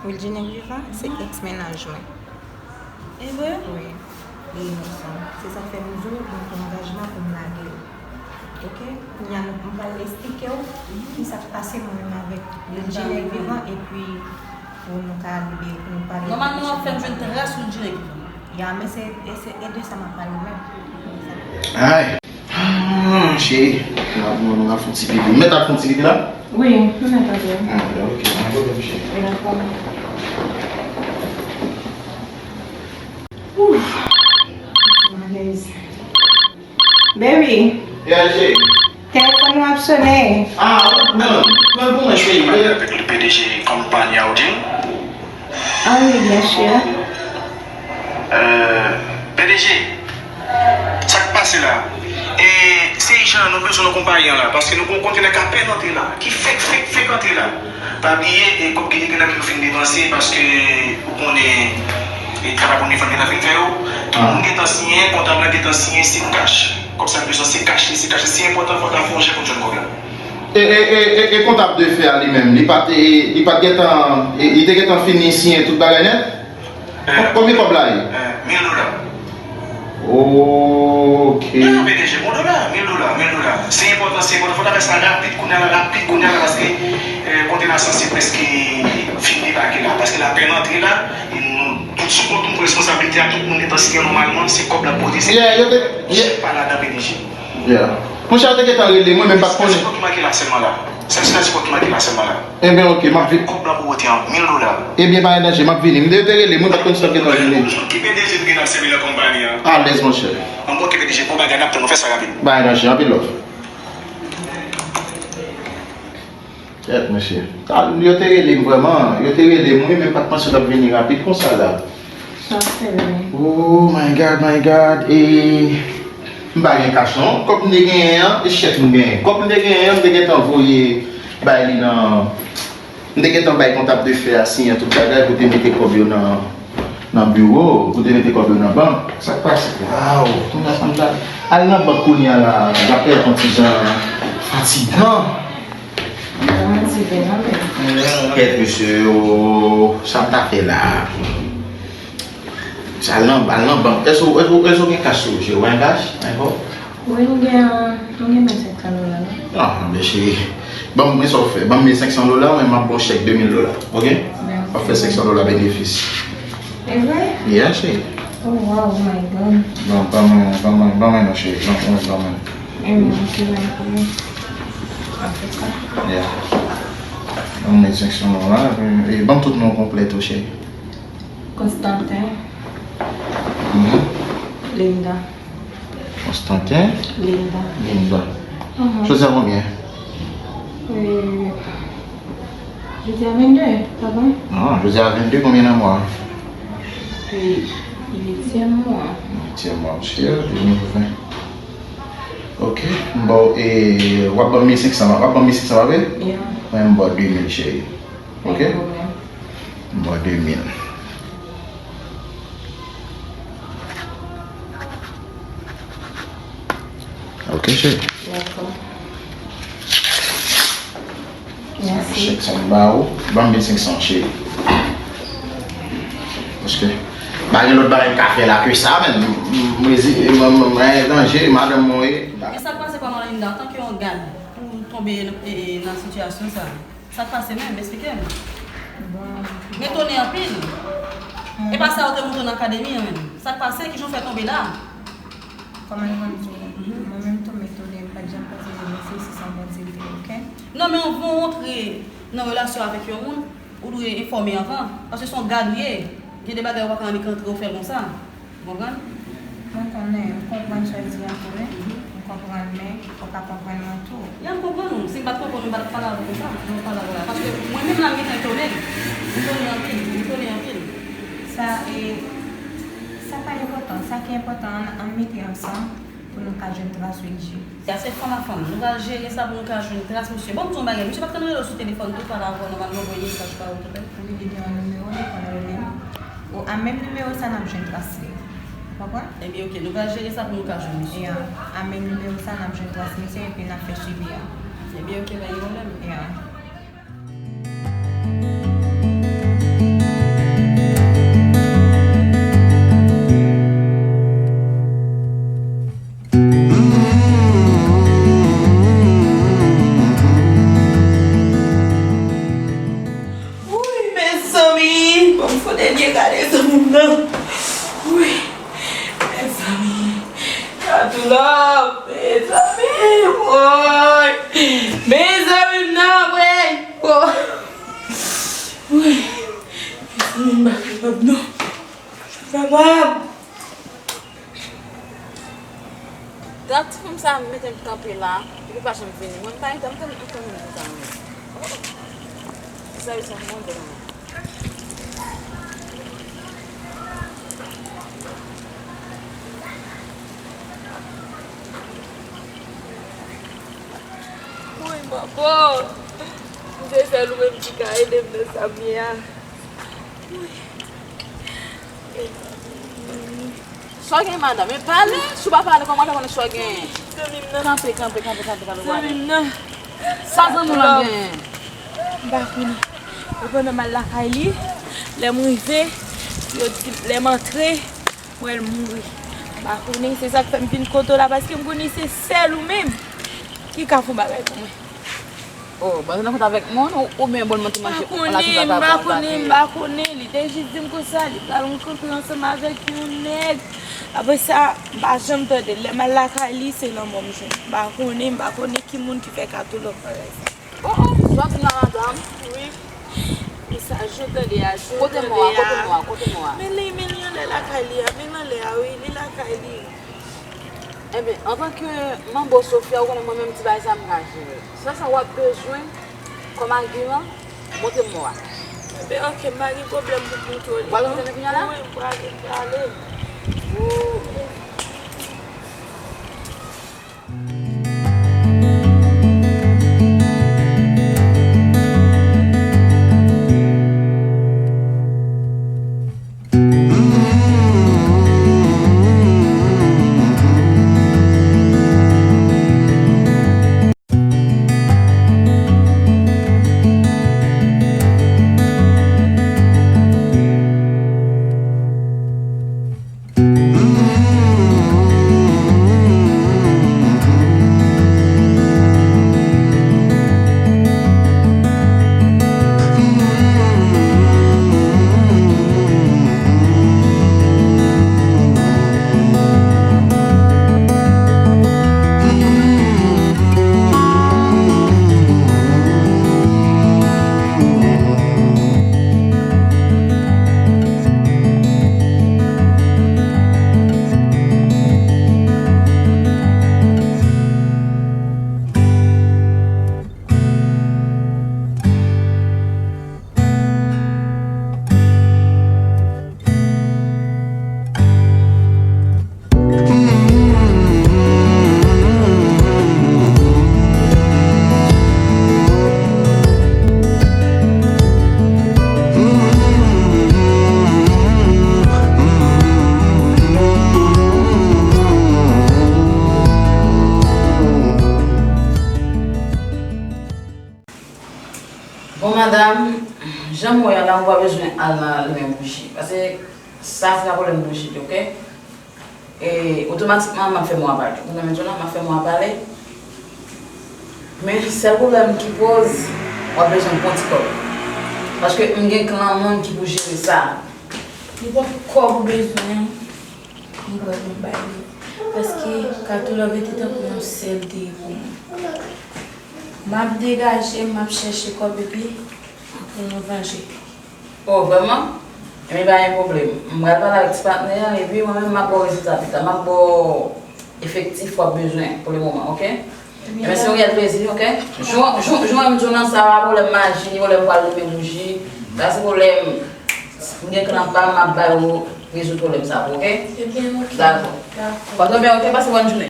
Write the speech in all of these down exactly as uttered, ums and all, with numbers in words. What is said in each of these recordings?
Wildjinèk Vivan, se èks mennaj mwen. E vre? Wi. Li inosan. Se sa k fè m di w, mwen pran angajman pou m lage l. Oke? Kounye a, nou, m pral esplike w kisa k pase mwen menm avèk Wildjinèk Vivan, epi pou nou ka libere, pou nou pale. Nòmalman, w ap fè m jwenn tras Wildjinèk Vivan. Ya, men se, se, e de sa m ap pale w menm. Ay! Ah, cheri, m ap, m ap fè yon ti pipi. M mèt al fè yon ti pipi la? Wi, m mèt al. Ah, ok, pa gen pwoblèm, cheri. Dakò. Ouf. Ti malèz. Baby. Yeah, cheri. Telefòn ou ap sonnen. Ah, non, pran l pou mwen, cheri. Pale avèk le P D G konpayi Audin. Ah wi, byen si. Euh, P D G, sa k pase la? E se ijan nou bezwen nan konpayi an la, paske nou gen yon kontènè k apèn antre la, ki fèk, fèk, fèk antre la. Pa bliye, e kòb ki te gen nan men nou fin depanse, paske ou konnen, e travay pou nou vann gen nan fin fè yo. Tout moun gentan siyen, kontab la gentan siyen, se kach. Kòb sa nou bezwen, se kach li, se kach li. Si enpòtan, fòk ta fè yon jè pou nou jwenn kòb la. E, e, e, e, e kontab de fè a li menm, li pa t, e, li pa t gentan, e, li te gentan fini siyen tout bagay nèt? Kon-, konbyen kòb la ye? Mil dola. Ok. Non, non, P D G, bon dola, mil dola, mil dola. Se enpòtan, se enpòtan. Fò n ta fè sa rapid, kounye a la, rapid, kounye a la, paske, eh, kontè la sanse prèske fin debake la. Paske l apèn antre la, e nou, tout sou kont nou, pou responsablite a, tout moun gentan siyen nòmalman, se kòb la pote, se Yeah, yo te, yeah. Chèk pa ladan, P D G. Yeah. Monchè, yo te gentan rele mwen, men m pa t konnen. Sèl sipò ki manke la sèlman la. Sèl sipò ki manke la sèlman la. Ebyen, ok, m ap vin. Kòb la pou wote an, mil dola. Ebyen, pa gen danje, m ap vini. M te, yo te rele mwen, m pa t konn si w ap gentan vini. Ki P D G nou gen ap sèvi nan konpayi an? Alèz, monchè. An bon, ki P D G, bon bagay, n ap tann ou, fè sa rapid. Pa gen danje, anpil love. Kèt, mesye. Sa, yo te rele m vrèman. Yo te rele m, wi, men m pa t panse w t ap vini rapid konsa la. Sa fè, wi. Oh my God, my God. E, m pa gen kach, non. Kòb m te genyen an, e chèk m genyen. Kòb m te genyen an, m te gentan voye bay li nan, m te gentan bay kontab de fè a siyen tout bagay pou te mete kòb yo nan, nan biwo, pou te mete kòb yo nan bank. Sa k pase? Waw, kounye a sa m ta al nan bank kounye a la, zafè yon ti jan fatigan. Kèt, mesye, oh, sa m ta fè la? Sa al nan, al nan bank. Èske, èske, èske w gen kach sou ou, cheri? Ou pa gen kach ankò? Wi, m gen, m gen mil senk san dola la. Ah, men cheri, ban m, men sa w fè. Ban m mil senk san dola, mwen m ap ba w chèk de mil dola, ok? Mèsi. W ap fè senk san dola benefis. E vre? Yeah, cheri. Oh, wow, oh my God. Bon, ban mwen, ban mwen, ban mwen non, cheri. Ban mwen, ban mwen. E mwen, se la pou mwen. An tou ka. Yeah. Ban mwen senk san dola, e ban m tout non konplè tou, cheri. Constantin. Mhm. Linda. Constantin. Linda. Linda. Mhm. Jodi a konbyen? Euh, jodi a vennde, pa vre? Non, jodi a vennde, konbyen nan mwa? Euh, uityèm mwa. Uityèm mwa, cheri, de mil ven. Ok, m ba w, e, w ap ban m mil senk san, w ap ban m mil senk san, pa vre? Yeah. Mwen, m ba w de mil, cheri. Ok? Pa gen pwoblèm. M ba w de mil. Ok, cheri. Dakò. Mèsi. Chèk sa m ba ou. Ban m mil senk san, cheri. Paske pa gen lòt bagay m ka fè la ke sa, men m, m, m rezi-, m, m, mwen an danje, madanm mwen ye. Men sa k pase kòman Linda, antanke yon gad, pou w tonbe nan, e, e, nan sitiyasyon sa? Sa k pase menm? Esplike m. Bon. M etone anpil. E pa sa yo te montre w nan akademi an menm. Sa k pase? Kijan w fè tonbe la? Kòman m konn di w? Mwen menm tou m etone, m pa t janm panse se mesye si se yon bandi l te ye, ok? Non, men anvan w antre nan relasyon avèk yon moun, ou dwe enfòme anvan. Paske se yon gad ou ye. Gen de bagay ou pa ka annik antre ou fè l konsa. Ou konprann? Mwen konnen, m konprann sa w di an tou, wi. M konprann, men fò w ka konprann mwen tou. Ya, m konprann ou. Si m pa t konprann ou, m pa t ap pale avè w konsa. Jan m pale avè w la. Paske mwen menm la, m gentan etone. M etone anpil. M etone anpil. Sa, e, sa pa enpòtan. Sa ki enpòtan, ann, ann mete ansanm pou nou ka jwenn tras Wilgy. Ya, se fanm a fanm. Nou pral jere sa pou nou ka jwenn tras misye. Bon, m di w yon bagay. Misye pa t konn rele w sou telefòn tou, pale avè w nòmalman, voye mesaj pa ou tou? Wi, li gen yon nimewo, li konn rele m. O, a menm nimewo sa n ap jwenn tras li. Ou konprann? Ebyen, ok, nou pral jere sa pou nou ka jwenn misye. Ya, a menm nimewo sa n ap jwenn tras misye epi n ap fè swivi a. Ebyen, ok, pa gen pwoblèm. Ya. Bon, m fò dènye gade zanmi m nan. Wi. Mezanmi. Katou Love. Mezanmi. Woy. Mezanmi m nan, woy. Woy. Wi. Mezanmi, m pa kapab, non. M pa kapab. Dat ti fanm sa mete m kanpe la, li pa janm vini. Mwen, m pa janm tann, m tann moun sa menm. Oh, oh. Sa, sa, mwen, mwen. Woy, manbo. M se sèl ou menm ki ka ede m nan sa m ye a. Woy. Sa w gen, madanm? Men pale, si w pa pale, kòman w ta konnen sa w gen? Zanmi m nan. Kanpe, kanpe, kanpe, kanpe, kanpe, pale. Zanmi m nan. Sa zanmi w lan gen? M pa konnen. E pandan m al lakay li, lè m rive, yo di, lè m antre, m wè l mouri. M pa konnen, se sa k fè m vin kote w la, paske m konnen se sèl ou menm ki ka fè yon bagay pou mwen. Oh, bon, nan kont avèk moun ou, oubyen bon, l monte manje pou la sou papa pou l pa konnen, m pa konnen. Li te jis di m konsa, li pral rankontre ansanm avèk yon nèg. Apre sa, m pa janm tande l. Lè m al lakay li, se lanmò m jwenn. M pa konnen, m pa konnen ki moun ki fè Katou Love bagay sa. Oh, oh, sa w di m la, madanm? Wi. E sa, jan w tande a, jan w tande a. Kote mò a, kote mò a, kote mò a? Men li, men li anlè lakay li a, men l anlè a, wi, li lakay li. Ebyen, antanke manbo Sofia, ou konnen mwen menm ti bagay sa m ka jere. Sa, sa w ap bezwen kòm agiman, montre m mò a. Ebyen, oke, m pa gen pwoblèm pou m montre w li. W al montre m kounye a la? Wi, m prale, m prale. Ooh. Bon, madanm, jan m wè a la, ou pa bezwen al nan limen bouji. Paske sa se pa pwoblèm bouji, oke? E otomatikman, m ap fè mò a pale. Ou konprann sa m di w la, m ap fè mò a pale. Men, sèl pwoblèm ki poze, w ap bezwen pran ti kòb. Paske m gen klan moun ki pou jere sa. Nenpòt kòb ou bezwen an, m prè pou m bay li. Paske Katou Love te tankou yon sè l te ye pou mwen. M ap degaje m, m ap chèche kòb epi pou nou vanje. Oh, vrèman? Ebyen, pa gen pwoblèm. M pral pale avèk ti patnè a, epi mwen menm, m ap ba w rezilta pita. M ap ba w efektif w ap bezwen pou le moman, oke? Ebyen, se yon reyèl plezi, oke? Jou, jou, jou, m di w nan sa, pa pwoblèm maji, ni pwoblèm pral limen bouji. Sa se pwoblèm, m gen klan pa m, m ap ba yo rezoud pwoblèm sa, oke? Ebyen, oke. Dakò. Dakò. Pòte w byen, oke? Pase bòn jounen.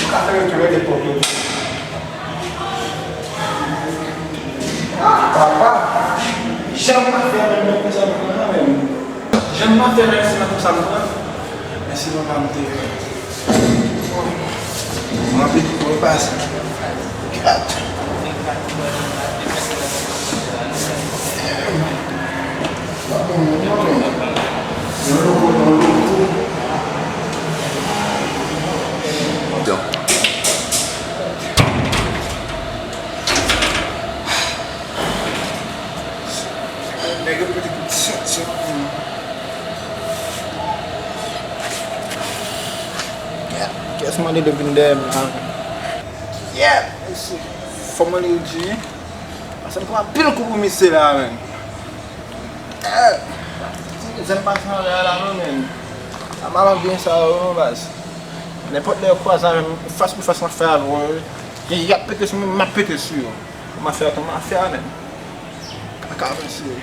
Ou ka fè yo tou lè de pòt yo tou. Papa, jan m pa fè anyen konsa m pran menm. Jan m pa fè anyen konsa m pran. Mèsi papa m te. Mwen anpil pou pa Nèg yo pete kout sèt sèt pou mwen. Kès mande de vin dèyè m la? Yeah, mesye. Fò mwen li di. Paske m pran anpil kou pou misye la, menn. Zèl pa sanble a la non, menn. A malandren sa yo non, baz. Nenpòt lè yo kwaze avè m, fas pou fas m ap fè avè yo. Y ap pete sou mwen, m ap pete sou yo. Mafya tan mafya, menn. Kaka mesye.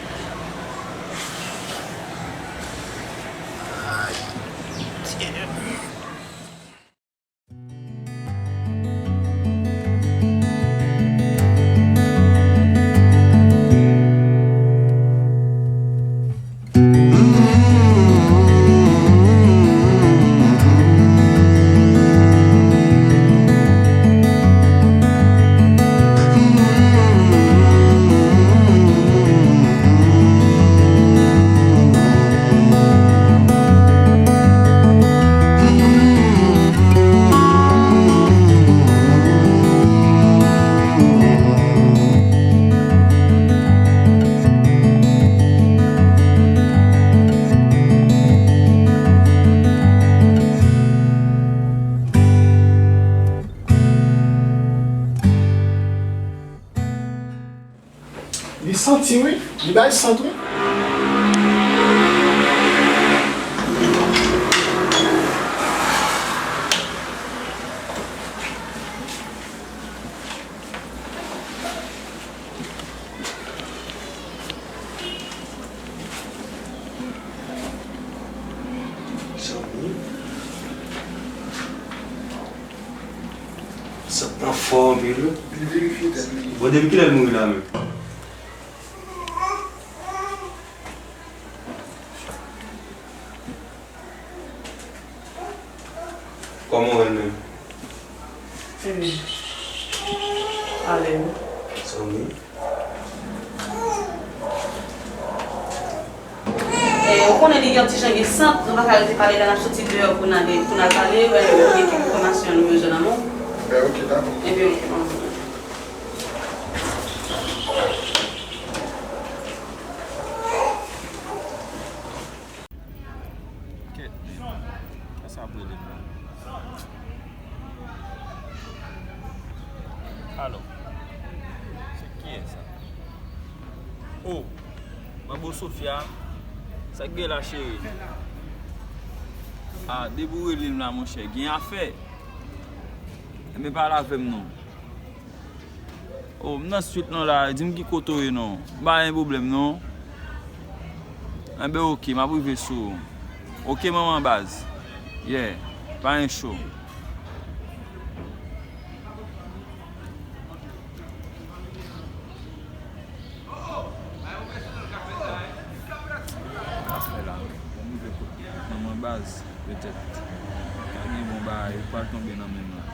Ay. Li santi wi, li bay sant wi. Sa bon. Sa pa fò anpil wi. Li verifye tèt li. Bon, depi kilè l mouri la menm? Kòman w wè l menm? Ebyen, ale wi. Sanble. E, ou konnen li gen yon ti jan gen sant, nou pa ka rete pale la, n ap soti deyò pou n ale, pou n al pale, e, gen kèk enfòmasyon nou bezwen nan men w. Ben, ok, dakò. Ebyen, ok, bon. Kèt, men. Sa ap rele m la. Alo. Se kiyès sa? O, Manbo Sofia. Sa k gen la, cheri? A, depi w rele m la, monchè, gen afè. Enben, pale avè m non. O, m nan swit lan la, di m ki kote w ye non. M pa gen pwoblèm non. Enben, ok, m ap rive sou ou. Ok, manman baz. Yeah, pa gen cho. Afè la, bon, m rive kot manman baz, petèt. Pa gen bon bagay, ou pral tonbe nan men m la.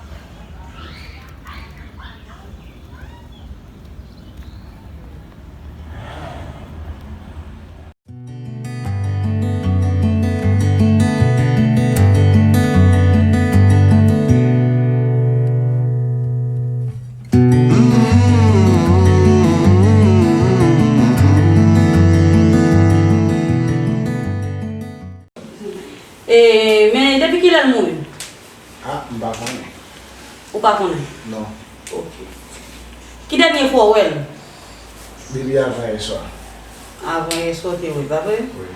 E, men depi kilè l mouri? A, m pa konnen. Ou pa konnen? Non. Ok. Ki dènye fwa w wè l? Depi avan yèswa. Avan yèswa w te wè l, pa vre? Wi.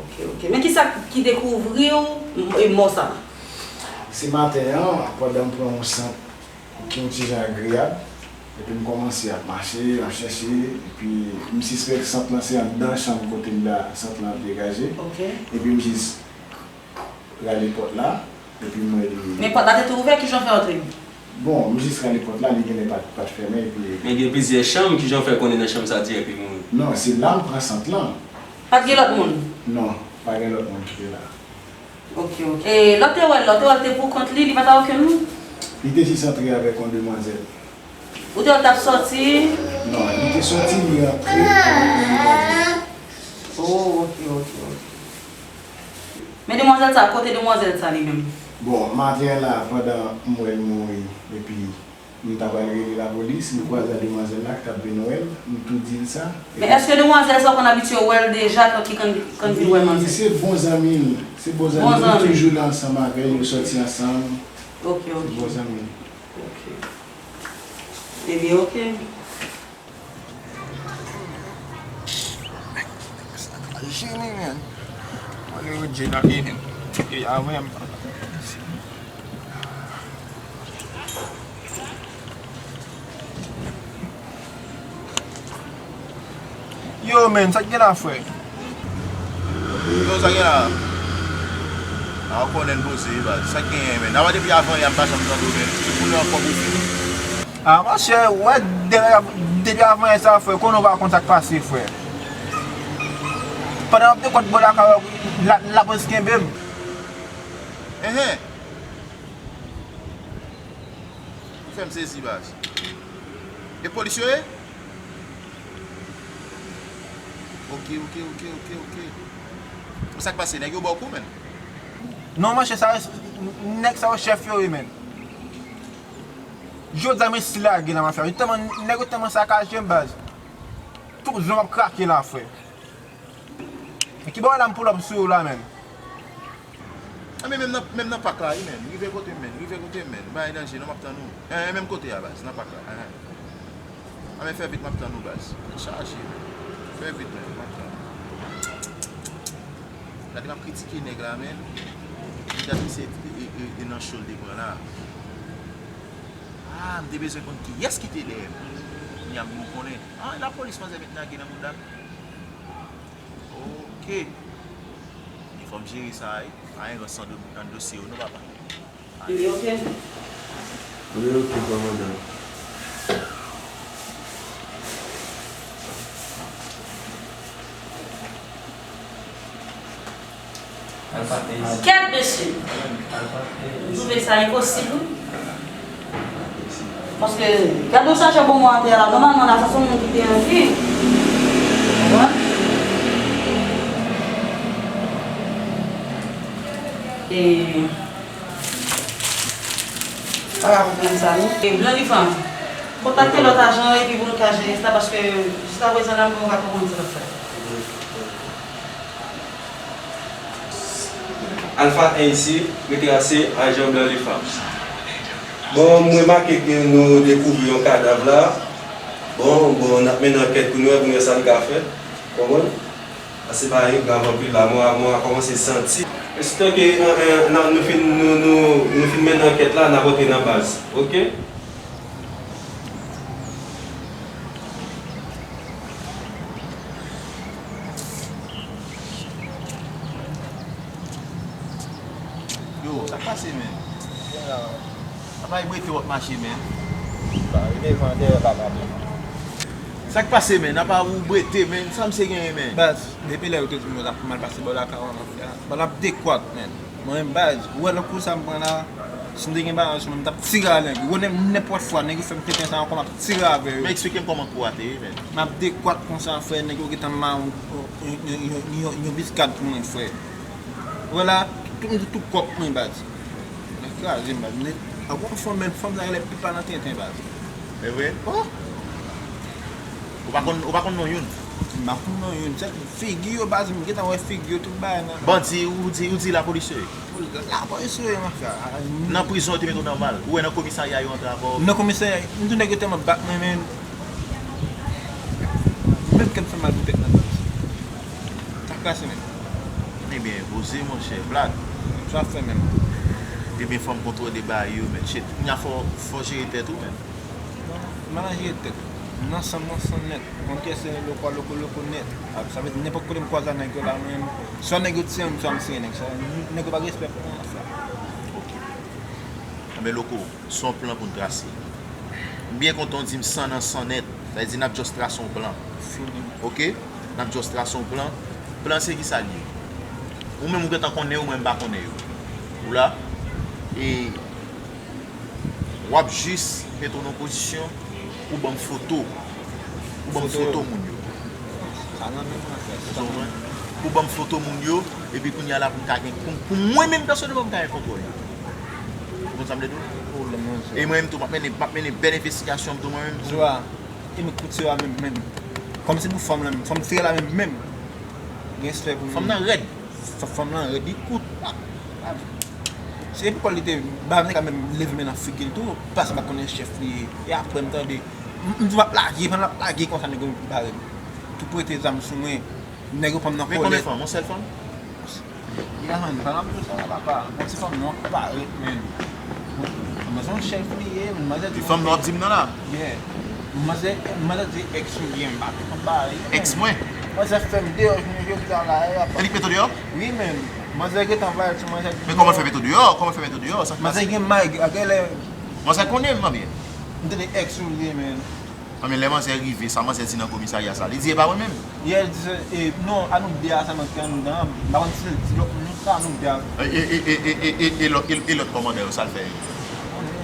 Ok, ok. Men kisa ki dekouvri w m- e mò sa? Se maten an, pandan m pran yon sant ki yon ti jan agreyab, epi m kòmanse ap mache, ap chèche, epi m sispèk sant lan se anndan chanm kote m la, sant lan ap degaje. Ok. Epi m jis rale pòt la, epi m wè li. Men pòt la te tou ouvè, kijan w fè antre? Bon, m jis rale pòt la, li genlè pa t, pa t fèmen, epi. Men gen plizyè chanm, kijan w fè konnen nan chanm sa dirèk li mouri? Non, se la m pran sant lan. Pa t gen lòt moun? Non, pa gen lòt moun ki te la. Ok, ok. E lè w te wè l, lè w te wè l te pou kont li, li pa t ak okenn moun? Li te jis antre avèk yon demwazèl. Ou te wè l t ap sòti? Non, li te sòti, li antre avèk yon demwazèl. Oh, ok, ok, ok. Men demwazèl sa, kote demwazèl sa li menm? Bon, maten an la, pandan m wè l mouri, epi m ta pral rele lapolis, m kwaze ak demwazèl la ki t ap vin wè l, m tou di l sa. Men èske demwazèl sa w konn abitye wè l deja, ki konn, konn vin wè manzè? Wi, se bon zanmi l, se bon zanmi l, nou toujou la ansanm avè l, nou sòti ansanm. Ok, ok. Se bon zanmi l. Ok. Ebyen, ok. Jeni, man. Hollywood Jeni, man. E avan m. Yo, man, sa k gen la, frè? Yo, sa gen la? A, w konnen n poze, baz. Sa k genyen, man? Apa depi avan yè, m pa janm tande w, man. Ou konnen ankò pou fini. A, monchè, wè, depi, depi avan yè sa, frè, konnen w pa konn sa k pase, frè. Pandan m ap dekwòt bò lakay ou, la, lapolis kenbe m. Enhen. Ou fè m sezi, baz. E polis yo ye? Ok, ok, ok, ok, ok. Bon, sa k pase? Nèg yo ba w kou, man? Non, monchè, sa yo, nèg sa yo chèf yo ye, man. Jodi a, men si lage la, mafya. Yo tèlman, nèg yo tèlman sakaje m, baz. Tout zòn ap krake la, frè. Men ki bò la m pull up sou yo la, man? Anben, menm nan, menm nan pak la, wi, man. Rive kote m, man. Rive kote m, man. Bagay danje, non, m ap tann ou. Enhen, menm kote a, baz, nan pak la. Enhen. Anben, fè vit, m ap tann ou, baz. Chaje, man. Fè vit, man. M ap tann ou. Gade, m ap kritike nèg la, man. Li gade se e, e, e, e nan cho l te pran la. Ah, m te bezwen konn kiyès ki te dèyè m. Kounya m vin konnen. Ah, lapolis manzè met nage nan moun la. Ok. Men fò m jere sa, wi. Pa gen rans nan do-, nan dosye yo, non, papa. Li ok? Li ok, kòmandan. Kèt, mesye! M twouve sa enposib, wi. Paske, gade yon sachè bonbon atè a la, nòmalman la, sa se yon moun ki te an vi. Konprann? E, pa ka konprann sa, non. E, Blan Livan, kontakte lòt ajan yo epi pou nou ka jere sa, paske jiskaprezan la, m poko ka konprann sa k ap fèt. Alpha N C, retrase ajan Blan Livan. Bon, m remake ke nou dekouvri yon kadav la. Bon, bon, n ap mennen ankèt pou nou wè, pou nou wè sa n ka fè. Konprann? Paske bagay yo grav anpil la, mò a, mò a kòmanse santi. Estan ke, eh, eh, n a, nou fin, nou, nou, nou fin mennen ankèt la, n ap rantre nan baz. Ok? Yo, sa k pase, man? Apa e brete w ap mache, man? Sa k pase, man? Apa ou brete, man? Sa misye genyen, man? Baz, depi lè yo te di m yo t ap mal pase bò lakay ou a, mafya, bal ap dekwat, man. Mwen menm, baz, ou wè lòt kou sa m pran la, si m te gen bagay sou mwen, m t ap tire a nèg yo. Ou wè, nenpòt fwa nèg yo fè m tenten sa ankò, m ap tire avè yo. Men eksplike m kòman kou a te ye, man. M ap dekwat konsa, frè, nèg yo gentan mawon yon, yon, yon, yon, yon, yon biskad pou mwen, frè. Ou wè la, tout, tout, tout kòk mwen, baz. Nèg kraze m, baz. Nèg, a gon fanm, men fanm sa rele pipa nan tenten, baz. E vre? Oh! Ou pa konn, ou pa konn non youn? M pa konn non youn. Sèl figi yo, baz, m gentan wè figi yo, tout bagay nan. Bandi, ou di, ou di lapolis yo ye? Lapolis yo ye, mafya. Nan prizon, yo te mete w nan mal. Ou wè nan komisarya, yo antre avè w? Nan komisarya, m di nèg yo tèlman bat mwen, men. Menm kè m fè mal pou tèt nan, baz. Sa krase, men. Ebyen, poze, monchè, blag. Sa fè menm. Ebyen, fò m kontwole bagay yo, men. Shit, kounya fò, fò jere tèt ou, men. M pa nan jere tèt. M nan san m nan san nèt. Mwen pyese loko a loko loko nèt. A, sa vle di nenpòt kote m kwaze a nèg yo la, mwen, swa nèg yo tiye m, swa m tiye nèg. Sa, nèg yo pa gen respè pou mwen, sa. Ok. Enben, loko, se yon plan pou n trase. M byen kontan w di m san nan san nèt. Sa vle di n ap just trase yon plan. Fini. Ok? N ap just trase yon plan. Plan se ki sa l ye? Ou menm ou gentan konnen yo, mwen m pa konnen yo. Ou la? E W ap jis mete w nan pozisyon pou ban m foto. Pou ban m foto moun yo. Sa nan men mwen, frè. Ou konprann? Pou ban m foto moun yo, epi kounye a la pou m ka gen, pou, pou mwen menm pèsonèlman pou m ka gen kontwòl yo. Ou konn sa m vle di w? Pwoblèm nan, se E mwen menm tou, m ap mennen, m ap mennen bèl envestigasyon m tou mwen menm tou. Swa, e mwen kout se a menm, menm. Kòm se pou fanm lan menm, fanm tire la menm, menm. Gen respè pou Fanm nan rèd. Fanm nan rèd, li kout. Se pou kòl li te ba nèg la menm leve men nan figi l tou, paske m pa konnen chèf li ye. E apre m tande, m, m di w ap lage, pandan l ap lage konsa nèg yo bare m. Tou prete zam sou mwen. Nèg yo pran m nan kòlèt. Men konbyen fanm? Yon sèl fanm? Li ka jwenn fanm ap di sa, papa. Bon, ti fanm nan parèt, men. Manzè yon chèf li ye, men manzè di. Fanm nan w ap di m nan la? Yeah. Manzè, manzè di ex ou byen, m pa te konn bagay, men. Ex mwen? Manzè fè m deyò, jounen jodi a la, e apa. E li k mete w deyò? Wi, men. Manzè gentan vale sou manzè di. Men kòman l fè mete w deyò? Kòman l fè mete w deyò? Sa k pase? Manzè gen may, a genlè. Manzè konnen m, manmie. M tande ex ou li ye, men. Anben, lè manzè rive, sa manzè di nan komisarya sa? Li di, "E pa mwen menm." Yè, li di, "E, non, a nou de a sèlman ki anndan an." M pa konn si l di lòt moun sa, a nou de a. E, e, e lòt, e, e lòt kòmandan yo, sa l fè yo?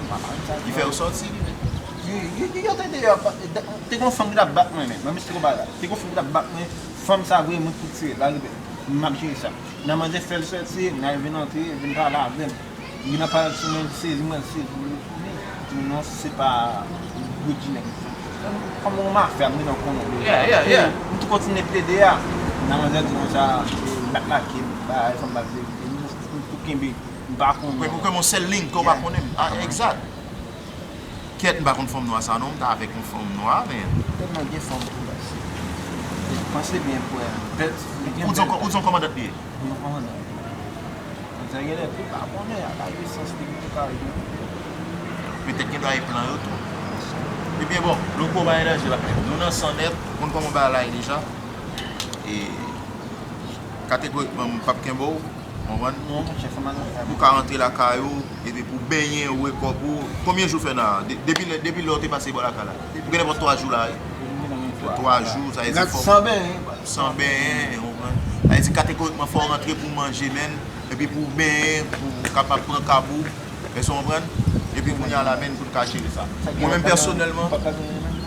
M pa konn sa. Li fè yo sòti, li menm. Yo, yo, yo te deyò, pa, te gen yon fanm ki t ap bat mwen, men. Mwen, misye konn bagay la. Te gen yon fanm ki t ap bat mwen, fanm sa voye mwen kout tire, la, li, m ap jere sa. Nan manzè fè l sòti, m al vin antre, vin pale avè m. Li nan pale sou mwen, li sezi mwen, li sezi mwen, li tounen. Li di, "Non, se pa Regina ki fè." Kòm yon mafya, m gentan konnen. Yeah, yeah, yeah. M tou kontinye plede a. Nan manzè di konsa, e, bat lake m, ba, e fanm bat verite. M tou kenbe, m pa konnen. Ou kwè m yon sèl liy ke w pa konnen m? Ah, egzak. Kèt, m pa konn fanm nwa sa non, m ta avèk yon fanm nwa, men. Tèlman gen fanm pou la, se. Panse byen pou bèl ti fi. Ou di yon kò-, ou di yon kòmandan li ye? Yon kòmandan. Manzè genlè tou pa konnen, a la esans li te ka jwenn. Petèt gen dwa e plan yo tou. Ebyen bon, Louko pa enèji la. Nou nan san nèt, ou konn kòman bagay la ye deja. E kategorikman, m p ap kenbe w, konprann? Non, monchè, fè m al nan kay mwen. Ou ka rantre lakay ou, epi pou benyen, ou wè kòb ou. Konbyen jou fè nan, de-, depi lè, depi lè w te pase bò lakay la? Ou gen nenpòt twa jou la, wi. Depi m gen nan twa. Twa jou, sa vle di fò. San benyen. San benyen, ou konprann? Sa vle di kategorikman fò w rantre pou w manje, menn, epi pou w benyen, pou w kapab pran kab ou. Èske w konprann? Epi kounye a la, menn, pou n ka jere sa. Mwen menm pèsonèlman,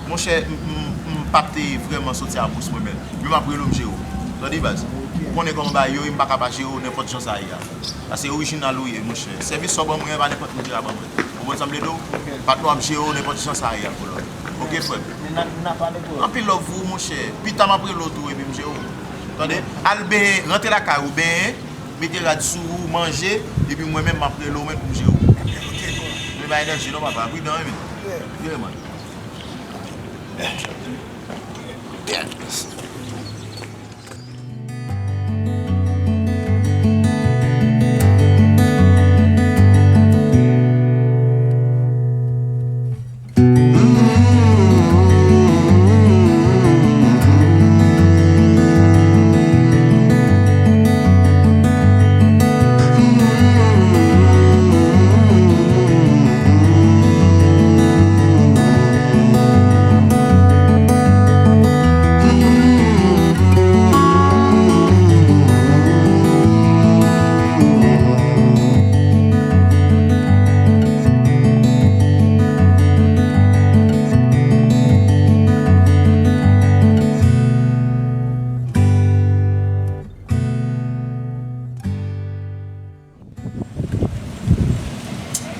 monchè, m, m, m p ap te vrèman soti a bous mwen menm. Men m ap rele w, m jere w. Tande, baz? Ou konnen kòman bagay yo ye, m pa ka pa jere w nenpòt jan sa ye a. Sa se orijinal ou ye, monchè. Sèvis sa w ban mwen an, pa nenpòt moun ki ka ban mwen. Ou konprann sa m vle di w? Patnè w ap jere w nenpòt jan sa ye a, kolòn. Oke, frè m? Anpil love pou ou, monchè. Pita m ap rele w tou, epi m jere w. Tande? Al benyen, rantre lakay ou, benyen. Mete rad sou ou, manje, epi mwen menm m ap rele w menm pou m jere w. Men bay danje non, papa, pridan wi, men. Vire, man.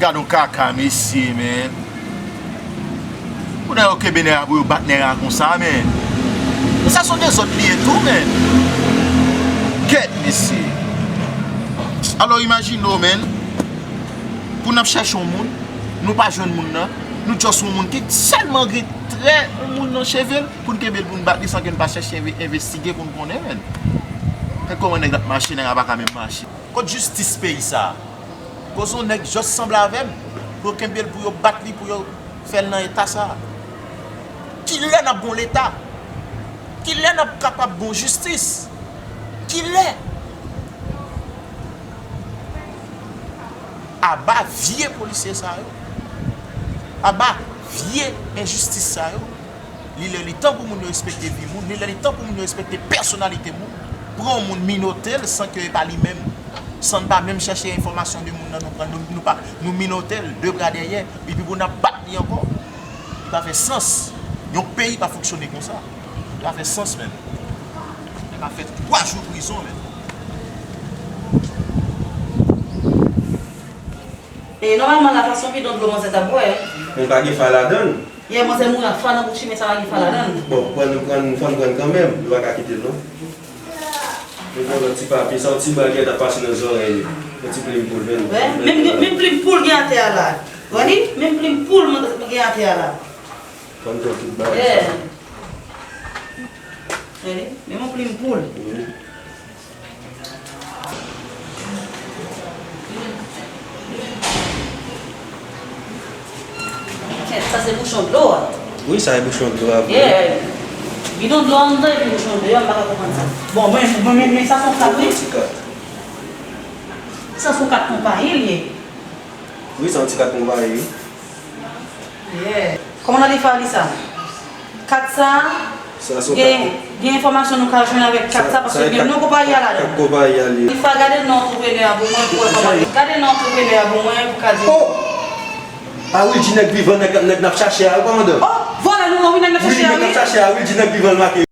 Gad yon kaka, mesye, men. Pou nèg yo kenbe nèg la pou yo bat nèg la konsa, men. Men sa se yon dezòd li ye tou, men. Kèt, mesye. Alò, imajine w, men. Pou n ap chèche yon moun, nou pa jwenn moun nan. Nou just yon moun ki sèlman gen trè yon moun nan cheve l, pou n kenbe l, pou n bat li san ke n pa chèche enve-, envestige pou n konnen, men. Men kòman nèg la ap mache, nèg la pa ka menm mache. Kot jistis peyi sa a? Koz yon nèg just sanble avè m, pou yo kenbe l, pou yo bat li, pou yo fè l nan eta sa a. Kilè n ap gon leta? Kilè n ap kapab gon jistis? Kilè? Aba vye polisye sa yo. Aba vye enjistis sa yo. Li lè li tan pou moun yo respekte vi moun, li lè li tan pou moun yo respekte pèsonalite moun. Pran yon moun minote l san ke e pa li menm. San n pa menm chèche enfòmasyon de moun nan, nou pran, nou, nou pa, nou menote l de bra dèyè, epi pou n ap bat li ankò. Li pa fè sans. Yon peyi pa fonksyone konsa. Li pa fè sans menm. Nèg ap fè twa jou prizon menm. E nòmalman la, fason bidon dlo manzè t ap bwè. Men pa gen fa ladan l. Yè, manzè mouri ak fa nan bouch li, men sa pa gen fa ladan l. Bon, pran nou pran, fò n pran kanmenm. Nou pa ka kite l non. Nou pran lòt ti papye, sa yon ti bal ki t ap pase nan zòrèy li. Yon ti plim poul, men. Wè, menm, menm plim poul gen atè a la. Wè li? Menm plim poul mwen gen atè a la. Fò n pran tout bagay sa. Wè li? Menm yon plim poul. Wi. Kèt, sa se bouchon dlo a. Wi, sa e bouchon dlo a vre. Yeah. Bidon dlo anndan epi bouchon dlo a, m pa ka konprann sa. Bon, mwen, mwen, men, men sa se yon kat, wi. Yon ti kat. Sa se yon kat konpayi li ye. Wi, se yon ti kat konpayi, wi. Yeah. Kòman nan li fè a li sa? Kat sa, sa se yon gen, kat, gen enfòmasyon nou ka jwenn avèk kat sa, sa, paske sa e gen kat, non konpayi a ladan. Kat konpayi a li. Li fè a gade non antreprenè a pou mwen, pou wè kòman, gade non antreprenè a pou mwen, pou ka di. Oh! A Wildy nèg vivan, nèg, nèg n ap chache a, wi, kòmandan. Oh, vòlè nou an, wi, nèg n ap chache a, wi. Wi, nèg n ap chache a, Wildy nèg vivan l make.